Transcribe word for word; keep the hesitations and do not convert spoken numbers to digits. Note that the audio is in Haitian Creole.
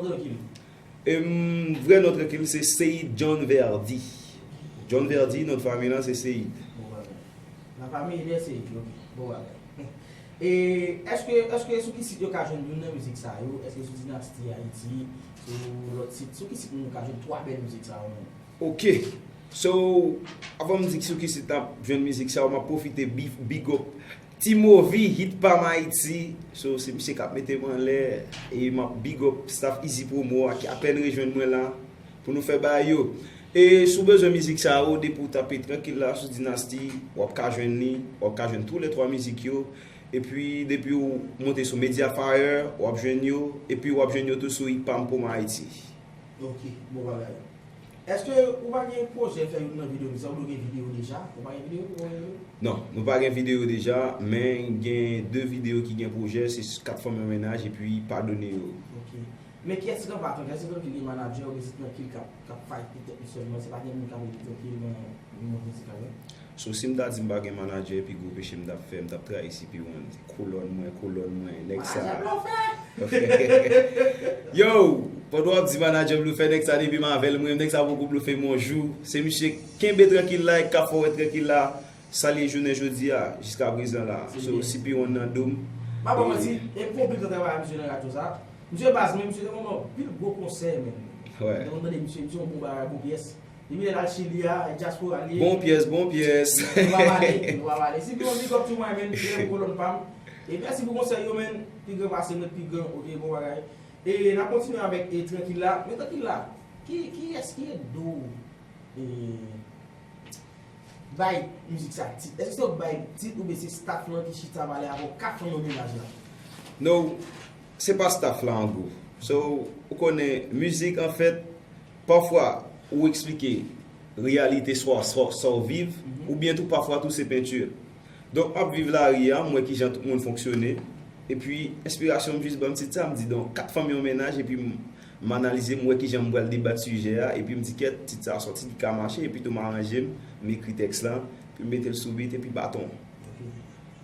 Trankil. Em, vrè non trankil se Seid John Verdi. John Verdi, non fanmi lan se Seid. Bon bagay. La famille de Seid, ok. Bon bagay. E èske, èske sou ki sit yo ka jwenn youn nan mizik sa yo? Èske sou Dinasti Ayiti, sou lòt sit? Sou ki sit nou ka jwenn twa bèl mizik sa yo menm? Ok. So, avan m di sou ki sit n ap jwenn mizik sa yo, m ap pwofite big, big up T-Movie, Hit Pam Ayiti. So, se misye k ap mete m anlè. E m ap big up staff Easy Promo a ki apèn rejwenn mwen la pou nou fè bagay yo. E si w bezwen mizik sa yo, depi w tape Trankil la sou Dinasti, w ap ka jwenn li, w ap ka jwenn tou lè twa mizik yo. Epi, depi w monte sou Mediafire, w ap jwenn yo. Epi, w ap jwenn yo tou sou Hit Pam Promo Ayiti. Ok, bon bagay. Èske ou pa gen pwojè fè youn nan videyo nou sa? Ou gen videyo deja? Ou pa gen videyo? Ou pa gen videyo? Non, nou pa gen videyo deja, men gen de videyo ki gen pwojè, se Kat Fanm Yon Mennaj epi Padone Yo. Ok. Men kiyès ki anba Trankil? Èske Trankil gen manadjè oubyen se Trankil k ap, k ap fight pou tèt li sèlman? Se pa gen moun k ap ede Trankil nan, nan mond mizikal la? So, si m ta di m pa gen manadjè, pi gwo peche m t ap fè, m t ap trayi C P One. Kolòn mwen, kolòn mwen, nèg sa. Manadjè blofè! Yo, pandan w ap di manadjè blofè, nèg sa depi m avè l, mwen, nèg sa poko blofe m yon jou. Se misye kenbe Trankil la, e k ap fè w wè Trankil la, sa l ye jounen jodi a, jiska prezan la. So, C P One nan do m. M pa ba w manti, e m fè yon pil tan travay ak misye nan radyo sa. Misye baz mwen, misye te ban mwen pil gwo konsèy, men. Wè. Te konn tande misye, misye yon bon bagay, bon pyès. Depi lè l al Chili a, dyaspora l ye. Bon pyès, bon pyès. Nou pa pale, nou pa pale. Si pi yon big up to my man, Jerem kolòn pa m. E mèsi pou konsèy yo, man. Pi gran pase m, pi gran, ok, bon bagay. E n ap kontinye avèk e, Trankil la. Men Trankil la, ki, kiyès ki ede w e, bay mizik sa tit? Èske se ou k bay tit oubyen se staff lan ki chita pale avè w, k ap fè yon mennaj la? No, se pa staff la an gwo. So, ou konnen, mizik, anfèt, pafwa, ou eksplike reyalite swa, swa, sa w viv, oubyen tou pafwa tou se penti. Donk, m ap viv lari a, m wè kijan tout moun fonksyone. Epi, enspirasyon m jis ban m tit sa, m di, donk, kat fanm yon mennaj, epi m, m analize, m wè kijan m pral debat sijè a, epi m di, kèt, tit sa a se yon tit ki ka mache, epi tou m aranje m, m ekri tèks lan, epi m mete l sou beat, epi baton.